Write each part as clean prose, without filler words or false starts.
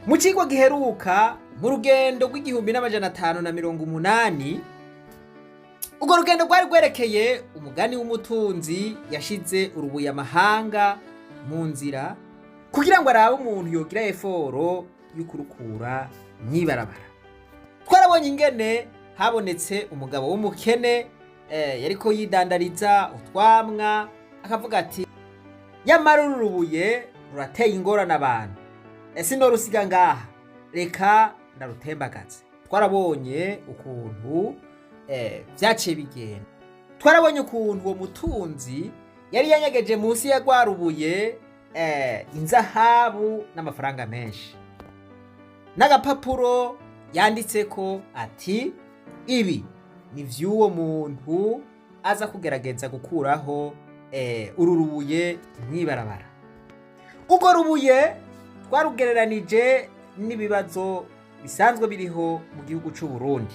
Mu cigwa giheruka, mu rugendo rw'1580, urwo rugendo rwari rwerekeye umugani w'umutunzi yashize urubuye amahanga mu nzira kugira ngo arabe umuntu yogira effort yo kurukura mw'ibarabara. Twarabonye ingene habonetse umugabo w'umukene yariko yidandariza utwamwa, akavuga ati: "Yamara uru rubuye rurateye ingorane abantu, ese norusiga ngaha? Reka ndarutembagaze." Twarabonye ukuntu vyaciye bigenda. Twarabonye ukuntu uwo mutunzi yari yanyegeje munsi ya rwa rubuye inzahabu n'amafaranga menshi n'agapapuro yanditseko ati: "Ibi ni vy'uwo muntu aza kugerageza gukuraho uru rubuye mw'ibarabara." Urwo rubuye twarugereranije n'ibibazo bisanzwe biriho mu gihugu c'u Burundi,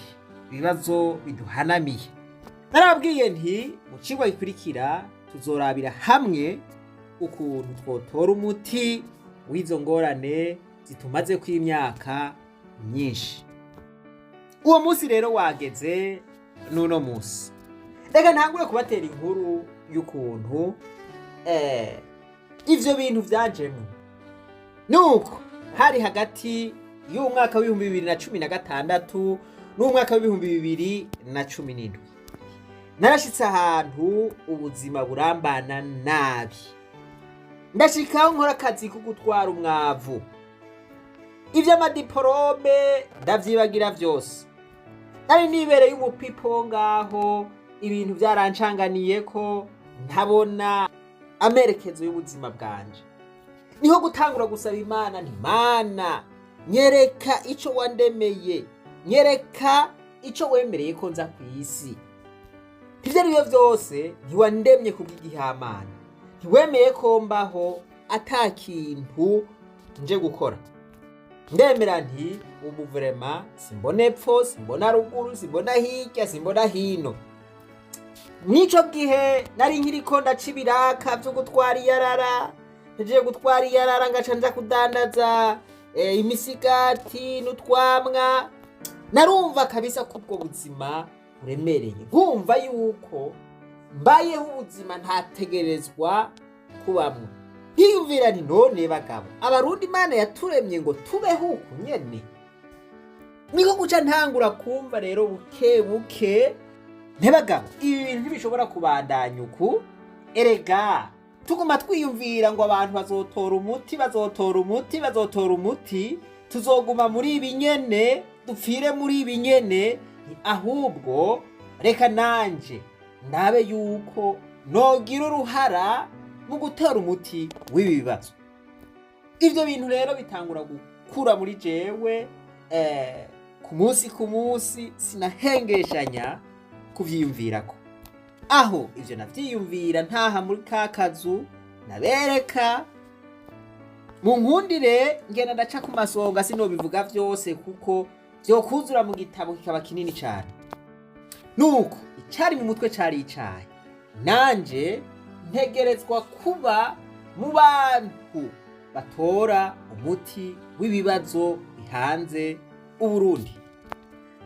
ibibazo biduhanamiye. Narababwiye nti mu cigwa gikurikira tuzorabira hamwe ukuntu twotora umuti w'izo ngorane zitumazeko imyaka myinshi. Uwo munsi rero wageze n'uno munsi. Reka ntangure kubatera inkuru y'ukuntu ivyo bintu vyajemwo. Nuko hari hagati y'umwaka w'2016 n'umwaka w'2017. Narashitse ahantu ubuzima burambana nabi, ndashikaho nkora akazi ko gutwara umwavu, ivy'amadiporome ndavyibagira vyose. Nari nibereye umupipo ngaho, ibintu vyarancanganiye ko ntabona amerekezo y'ubuzima bwanje. Niho gutangura gusaba Imana nti: "Mana, nyereka ico wandemeye, nyereka ico wemereye ko nza ku isi. Ivyo ari byo vyose, ntiwandemye kubw'igihamana, ntiwemeye ko mbaho ata kintu nje gukora." Ndemera nti ubu vraiment simbona epfo, simbona ruguru, simbona hirya, simbona hino. Mw'ico gihe nari nkiriko ndaca ibiraka vyo gutwara iyarara. Ntejeje gutwara iyarara, ngaca nja kudandaza imisigati n'utwamwa. Narumva kabisa ko ubwo buzima buremereye, nkumva yuko mbayeho ubuzima ntategerezwa kubamwo. Nkiyumvira nti: "None bagabo, Abarundi Imana yaturemye ngo tubeho uku nyene?" Niko guca ntangura kumva rero buke buke ntebagabo, ibi bintu ntibishobora kubandanya uku. Erega tuguma twiyumvira ngo abantu bazotora umuti, bazotora umuti, bazotora umuti, tuzoguma muri ibi nyene, dupfire muri ibi nyene. Ahubwo reka nanje ndabe yuko nogira uruhara mu gutora umuti w'ibi bibazo. Ivyo bintu rero bitangura gukura muri jewe ku munsi ku munsi, sinahengeshanya kuvyiyumvirako. Aho ivyo navyiyumvira ntaha muri ka kazu nabereka mu nkundire, ngenda ndaca ku masonga, sinobivuga vyose kuko vyokuzura mu gitabo kikaba kinini cane. Nuko icari mu mutwe cari icayi: nanje ntegerezwa kuba mu bantu batora umuti w'ibibazo bihanze Uburundi.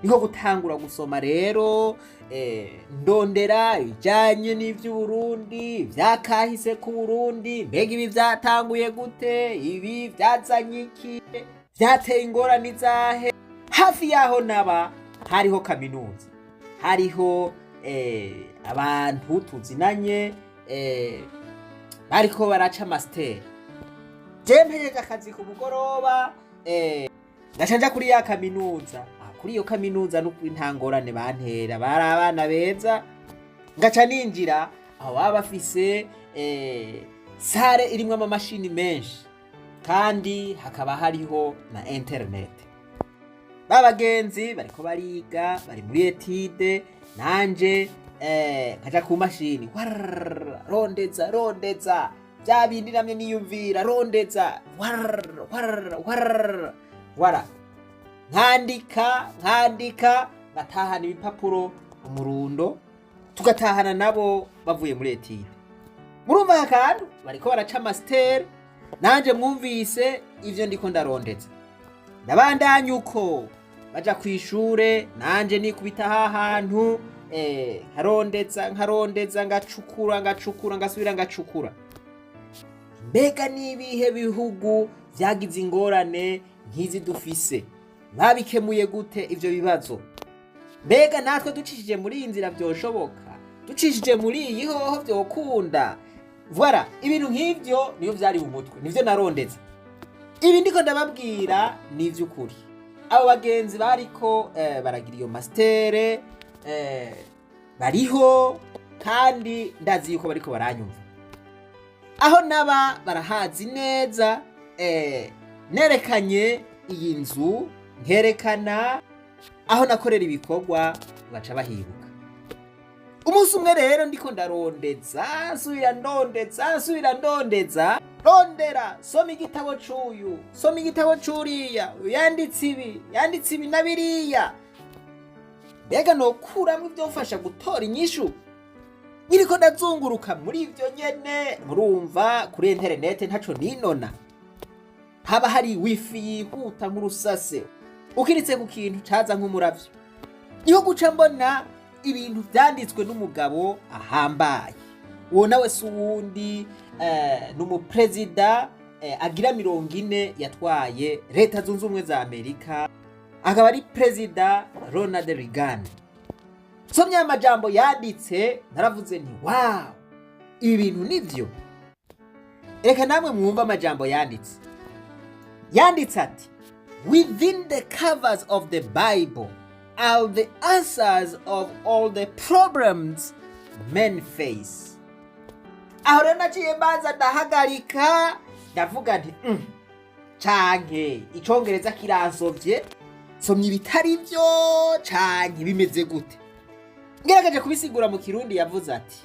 Niho gutangura gusoma rero, ndondera ibijanye n'ivy'Uburundi, ivyakahise ku Burundi. Mbega ibi vyatanguye gute? Ibi vyazanye iki? Vyateye ingorane izahe? Hafi yaho naba hariho kaminuza, hariho abantu tuzinanye bariko baraca master. Je mpejeje akazi ku mugoroba, ngaca nja kuri ya kaminuza. Ah, kuri iyo kaminuza n'ukuri nta ngorane bantera, bari abana beza. Ngaca ninjira aho baba bafise salle irimwo amamashini menshi, kandi hakaba hariho na internet. Ba bagenzi bariko bariga, bari muri étude, nanje nkaja ku mashini, wararara, rondeza, rondeza bya bindi namye niyumvira, rondeza, wararara, wararara, wararara, wara nkandika, nkandika, ngatahana ibipapuro umurundo, tugatahana nabo bavuye muri étude. Murumva aka kantu, bariko baraca master, nanje mwumvise ivyo ndiko ndarondeza. Ndabandanya uko baja ku ishure, nanje nikubita hahantu, nkarondeza, nkarondeza, ngacukura, ngacukura, ngasubira ngacukura. Mbega n'ibihe bihugu vyagize ingorane nk'izi dufise? Babikemuye gute ivyo bibazo? Mbega natwe ducishije muri iyi nzira vyoshoboka? Ducishije muri iyi hoho vyokunda? Voilà, ibintu nk'ivyo niyo vyari mu mutwe, nivyo narondeza. Ibi ndiko ndababwira ni ivy'ukuri. Abo bagenzi bariko baragira iyo master bariho, kandi ndazi yuko bariko baranyumva. Aho naba barahazi neza. Nerekanye iyi nzu, nkerekana aho nakorera ibikorwa, baca bahibuka. Umunsi umwe rero ndiko ndarondeza, nsubira ndondeza, nsubira ndondeza, rondera, soma igitabo c'uyu, soma igitabo c'uriya, yanditse ibi, yanditse ibi na biriya, mbega nokuramwo ivyomfasha gutora inyishu. Nkiriko ndazunguruka muri ivyo nyene, murumva kuri interinete ntaco ninona, haba hari wifi yihuta nk'urusase, ukiritse ku kintu caza nk'umuravyo. Niho guca mbona ibintu vyanditswe n'umugabo ahambaye. Uwo nawe si uwundi, ni umuperezida agira 40 yatwaye Leta Zunze Ubumwe za Amerika, akaba ari Perezida Ronald Reagan. Nsomye amajambo yanditse, naravuze nti: "Wow, ibi bintu nivyo." Reka namwe mwumve amajambo yanditse. Yanditse ati: "Within the covers of the Bible are the answers of all the problems men face." Aho rero naciye mbanza ndahagarika, ndavuga nti: Canke icongereza kiransovye, somye ibitari vyo, canke bimeze gute?" Ngerageje kubisigura mu Kirundi, yavuze ati: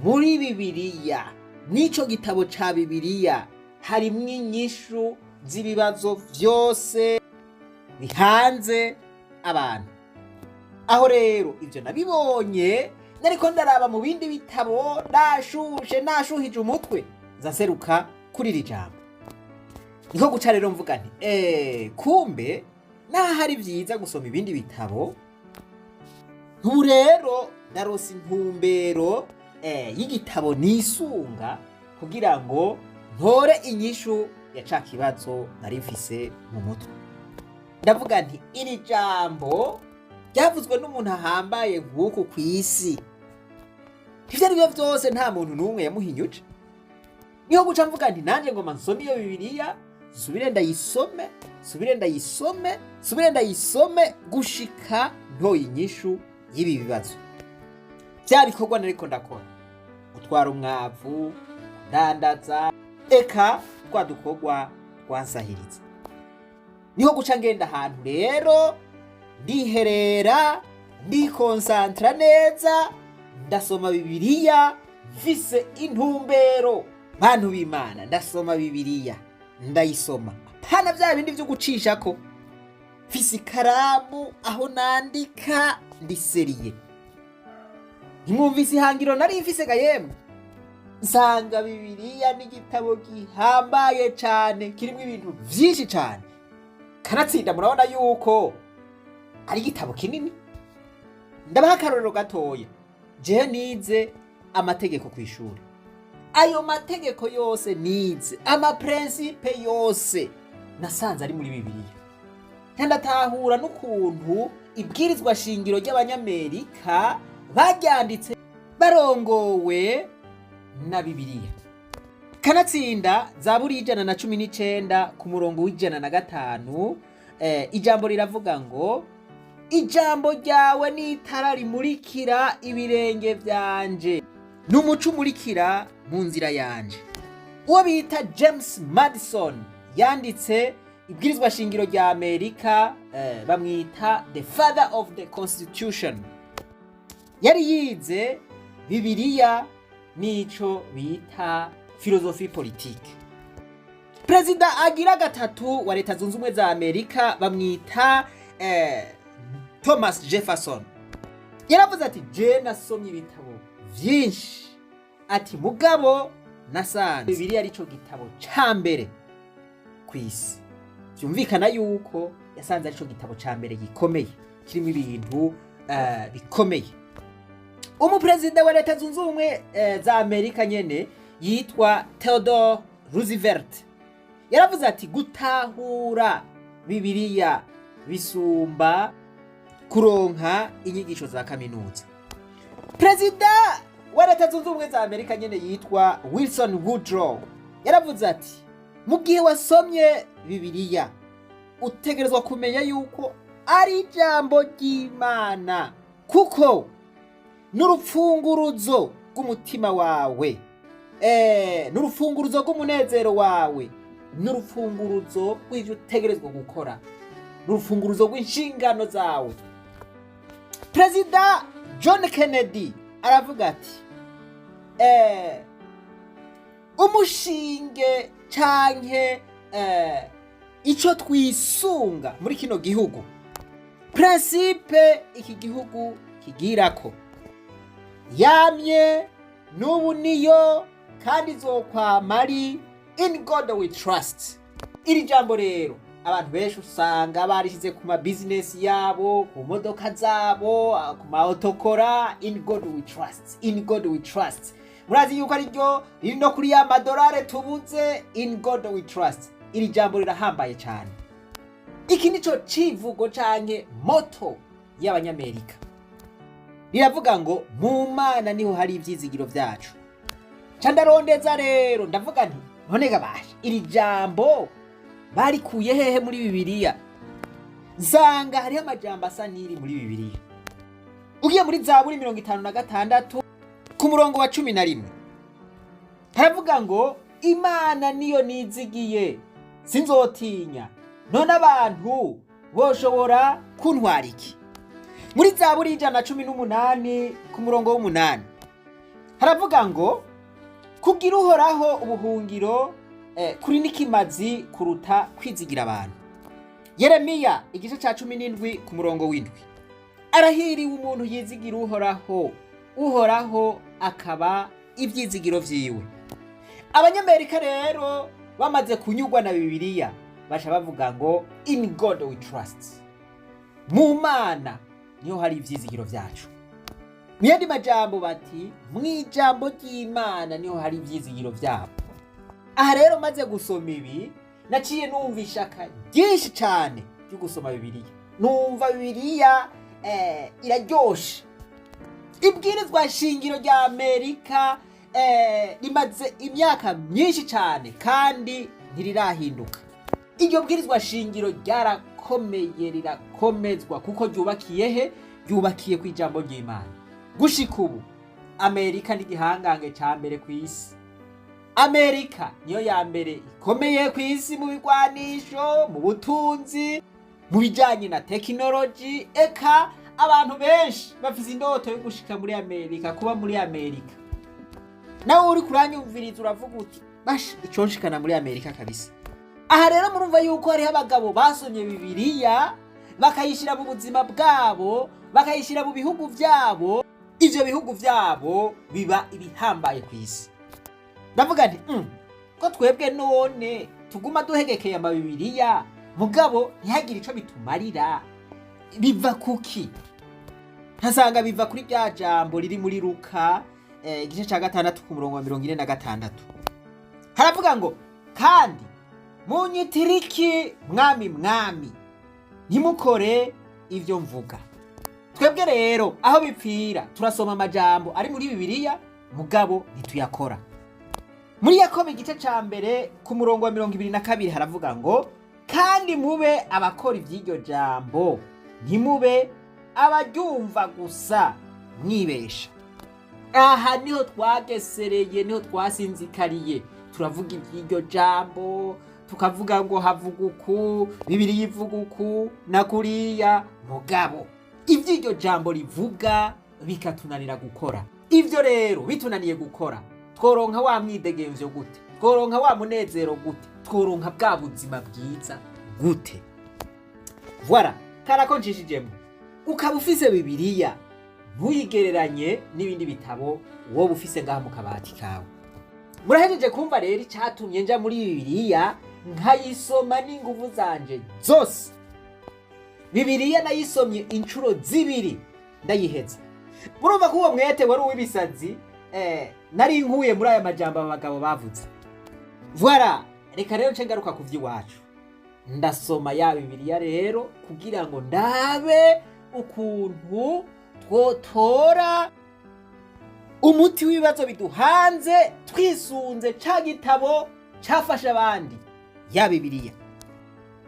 "Muri Bibiliya, n'ico gitabo ca Bibiliya, harimwo inyishu z'ibibazo vyose bihanze abantu." Aho rero ivyo nabibonye, nariko ndaraba mu bindi bitabo, nashushe, nashuhije umutwe, nza nseruka kuri iri jambo. Niko guca rero mvuga nti: Kumbe naho ari vyiza gusoma ibindi bitabo." Ubu rero ndaronse intumbero y'igitabo nisunga kugira ngo ntore inyishu ya ca kibazo nari mfise mu mutwe. Ndavuga nti: "Iri jambo ryavuzwe n'umuntu ahambaye nk'uku kw'isi, ivyo ari byo vyose nta muntu n'umwe yamuhinyuje." Niho guca mvuga nti: "Nanjye ngoma nsome iyo Bibiliya, nsubire ndayisome, nsubire ndayisome, nsubire ndayisome, gushika ntoye inyishu y'ibi bibazo." Vya bikorwa nariko ndakora, gutwara umwavu, kudandaza, eka twa dukorwa twansahiriza, niho guca ngenda ahantu rero, ndiherera, ndikonsantara neza, ndasoma Bibiliya mfise intumbero. Bantu b'Imana, ndasoma Bibiliya, ndayisoma, apana vya bindi vyo gucishako, mfise ikaramu aho nandika, ndi sérieux. Ntimwumvise ihangiro nari mfise ga yemwe? Nsanga Bibiliya n'igitabo gihambaye cane, kirimo ibintu vyinshi cane. Kanatsinda murabona yuko ari igitabo kinini. Ndabaha akarorero gatoya. Jewe nize amategeko ku ishuri. Ayo mategeko yose nize, ama principes yose, nasanze ari muri Bibiliya. Ndatahura n'ukuntu ibwirizwa shingiro ry'Abanyamerika baryanditse barongowe na Bibiliya. Kanatsinda Zaburi 119 ku murongo w'105, ijambo riravuga ngo: "Ijambo ryawe ni itara rimurikira ibirenge vyanje, n'umuco umurikira mu nzira yanje." Uwo bita James Madison yanditse ibwirizwa shingiro rya Amerika, bamwita the father of the Constitution, yari yize Bibiliya n'ico bita philosophie politique. Perezida agira gatatu wa Leta Zunze Ubumwe za Amerika bamwita Thomas Jefferson, yaravuze ati: "Je nasomye ibitabo vyinshi," ati, "mugabo nasanze Bibiliya arico gitabo ca mbere kw'isi." Byumvikana yuko yasanze arico gitabo ca mbere gikomeye, kirimo ibintu bikomeye. Umuperezida wa Leta Zunze Ubumwe za Amerika nyene yitwa Theodore Roosevelt yaravuze ati: "Gutahura Bibiliya bisumba kuronka inyigisho za kaminuza." Perezida wa Leta Zunze Ubumwe za Amerika nyene yitwa Wilson Woodrow yaravuze ati: "Mu gihe wasomye Bibiliya, utegerezwa kumenya yuko ari ijambo ry'Imana, kuko n'urupfunguruzo rw'umutima wawe, n'urufunguruzo rw'umunezero wawe, n'urufunguruzo rw'ivyo utegerezwa gukora, n'urufunguruzo rw'inshingano zawe." Perezida John Kennedy aravuga ati: "Umushinge canke ico twisunga muri kino gihugu, principe iki gihugu kigirako, yamye n'ubu niyo kandi izokwama ari 'In God we trust.'" Iri jambo rero abantu benshi usanga barishyize ku ma business yabo, ku modoka zabo, ku ma autocollants: "In God we trust, in God we trust." Murazi yuko ariryo riri no kuri ya madolare tubuze, "In God we trust." Iri jambo rirahambaye cyane. Iki nico civugo canke motto y'Abanyamerika. Riravuga ngo mu Mana niho hari ivyizigiro vyacu. Ca ndarondeza rero, ndavuga nti: "None gabasha, iri jambo barikuye hehe muri Bibiliya?" Nsanga hariho amajambo asa n'iri muri Bibiliya. Ugiye muri Zaburi 56 ku murongo wa 11, haravuga ngo: "Imana niyo nizigiye, sinzotinya. None abantu boshobora kuntwara iki?" Muri Zaburi 118 ku murongo w'8 haravuga ngo: "Kugira Uhoraho ubuhungiro kuri n'ikimazi kuruta kwizigira abantu." Yeremiya igice ca 17 ku murongo w'7: "Arahiriwe umuntu yizigira Uhoraho, Uhoraho akaba ivyizigiro vyiwe." Abanyamerika rero bamaze kunyurwa na Bibiliya, baca bavuga ngo "In God we trust", mu Mana niho hari ivyizigiro vyacu. Mu yandi majambo bati: mu ijambo ry'Imana niho hari ivyizigiro vyabo. Aha rero maze gusoma ibi, naciye numva ishaka ryinshi cane ryo gusoma Bibiliya. Numva Bibiliya iraryoshe. Ibwirizwa shingiro rya Amerika rimaze imyaka myinshi cyane kandi ntirirahinduka. Iryo bwirizwa shingiro ryarakomeye, rirakomezwa, kuko ryubakiye he? Ryubakiye ku ijambo ry'Imana. Gushika ubu Amerika ni igihangange cya mbere ku isi. Amerika niyo ya mbere ikomeye ku isi mu bigwanisho, mu butunzi, mu bijyanye na tekinoloji. Eka abantu benshi bafise indoto yo gushika muri Amerika, kuba muri Amerika. Nawe uri kuranyumviriza uravuga uti: "Basha, iconshikana muri Amerika kabisa." Aha rero murumva yuko hariho abagabo basomye Bibiliya, bakayishyira mu buzima bwabo, bakayishyira mu bihugu byabo, ivyo bihugu byabo biba ibihambaye ku isi. Ndavuga nti: Ko twebwe none tuguma duhegekeye amabibiriya, mugabo ntihagire ico bitumarira, biva kuki?" Ntasanga biva kuri rya jambo riri muri Luka igice ca 6 ku murongo wa 46. Haravuga ngo: "Kandi munyitiriki mwami, mwami, ntimukore ivyo mvuga?" Twebwe rero aho bipfira, turasoma amajambo ari muri Bibiliya, mugabo ntituyakora. Muri Yakobo igice ca 1 ku murongo wa 22 haravuga ngo: "Kandi mube abakora ivy'iryo jambo, ntimube abaryumva gusa mwibesha." Aha niho twagesereye, niho twasinzikariye. Turavuga ivy'iryo jambo, tukavuga ngo havuga uku, Bibiliya ivuga uku na kuriya, mugabo ivy'iryo jambo rivuga bikatunanira gukora. Ivyo rero bitunaniye gukora, tworonka wa mwidegemvyo gute? Tworonka wa munezero gute? Tworonka bwa buzima bwiza gute? Voilà, karako ncishijemo. Ukaba ufise Bibiliya, ntuyigereranye n'ibindi bitabo wowe ufise ngaha mu kabati kawe. Murahejeje kumva rero icatumye nja muri Bibiliya. Nkayisoma n'inguvu zanje zose. Bibiliya nayisomye inshuro zibiri ndayiheza. Murumva ko uwo mwete wari uw'ibisazi nari nkuye muri aya majambo aba bagabo bavuze. Voilà, reka rero nce ngaruka ku vy'iwacu. Ndasoma ya Bibiliya rero kugira ngo ndabe ukuntu twotora umuti w'ibibazo biduhanze twisunze ca gitabo cafasha abandi, ya Bibiliya.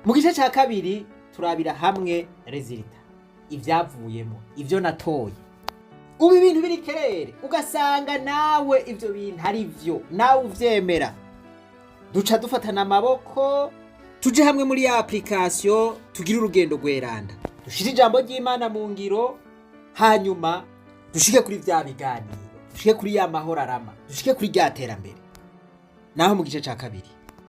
Mu gice ca kabiri turabira hamwe résultat, ivyavuyemo, ivyo natoye. Ubu ibintu biri clair, ugasanga nawe ivyo bintu ari vyo, nawe uvyemera. Duca dufatana amaboko, tuje hamwe muri ya application, tugire urugendo rweranda, dushire ijambo ry'Imana mu ngiro, hanyuma dushike kuri vya biganiro, dushike kuri ya mahoro arama, dushike kuri rya terambere. Naho mu gice ca kabiri.